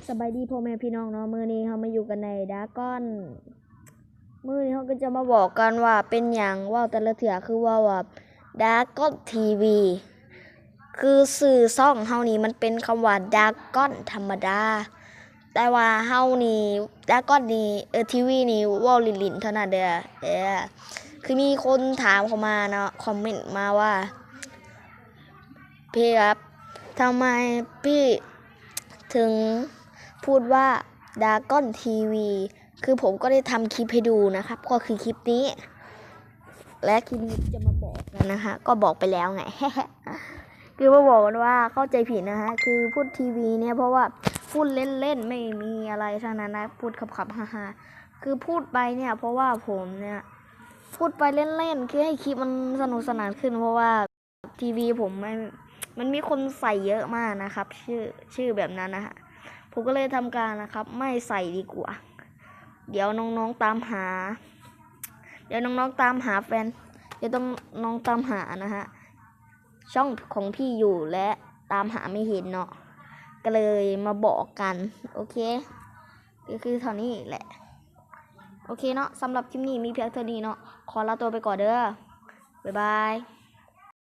ສະບາຍດີພໍ່ແມ່ພີ່ນ້ອງເນາະ ມື້ນີ້ເຮົາມາຢູ່ກັນໃນດາກອນ ມື້ນີ້ເຮົາກໍຈະມາບອກກັນວ່າເປັນຫຍັງເວົ້າແຕ່ລະເທື່ອຄືເວົ້າວ່າດາກອນທີວີ ຄືຊື່ຊ່ອງເຮົານີ້ມັນເປັນຄຳວ່າດາກອນທຳມະດາ ແຕ່ວ່າເຮົານີ້ ດາກອນນີ້ ເອີ ທີວີນີ້ເວົ້າຫຼິ້ນໆເທົ່ານັ້ນເດີ້ ເອີ ຄືມີຄົນຖາມເຂົ້າມາເນາະ ຄອມເມັນມາວ່າ ພີ່ຄັບ ທຳໄມພີ່ເຖິງພູດວ່າດາກອນທີວີ ຄືຜົມກໍໄດ້ທຳຄລິບໃຫ້ດູນະຄັບ ກໍຄືຄລິບນີ້ ແລະຄລິບນີ້ຈະມາບອກກັນນະຮະ ກໍບອກໄປແລ້ວໄງ ຄືມາບອກກັນວ່າເຂົ້າໃຈຜິດນະຮະ ຄືພູດທີວີເນ່ຍ ເພາະວ່າພູດເລ່ນໆ ໄມ່ມີອະໄລທັງນັ້ນນະ ພູດຂຳໆ ຮາໆ ຄືພູດໄປເນ່ຍ ເພາະວ່າຜົມເນ່ຍ ພູດໄປເລ່ນໆ ຄືໃຫ້ຄລິບມັນສະໜຸກສະໜານຂຶ້ນ ເພາະວ່າ ທີວີຜົມມັນ ມັນມີຄົນໃສ່ເຍອະມາກນະຄັບ ຊື່ ຊື່ແບບນັ້ນນະຮະ ຜົມກໍເລີຍທຳການນະຄັບ ໄມ່ໃສ່ດີກວ່າ ດຽວນ້ອງໆຕາມຫາ ດຽວນ້ອງໆຕາມຫາແຟນ ດຽວຕ້ອງ ນ້ອງຕາມຫານະຮະ ຊ່ອງຂອງພີ່ຢູ່ ແລະຕາມຫາໄມ່ເຫັນເນາະ ກໍເລີຍມາບອກກັນ ໂອເຄ ກໍຄືເທົ່ານີ້ແຫຼະ ໂອເຄເນາະ ສຳລັບຄລິບນີ້ມີພຽງເທົ່ານີ້ເນາະ ຂໍລາຕົວໄປກ່ອນເດີ້ ບາຍບາຍ.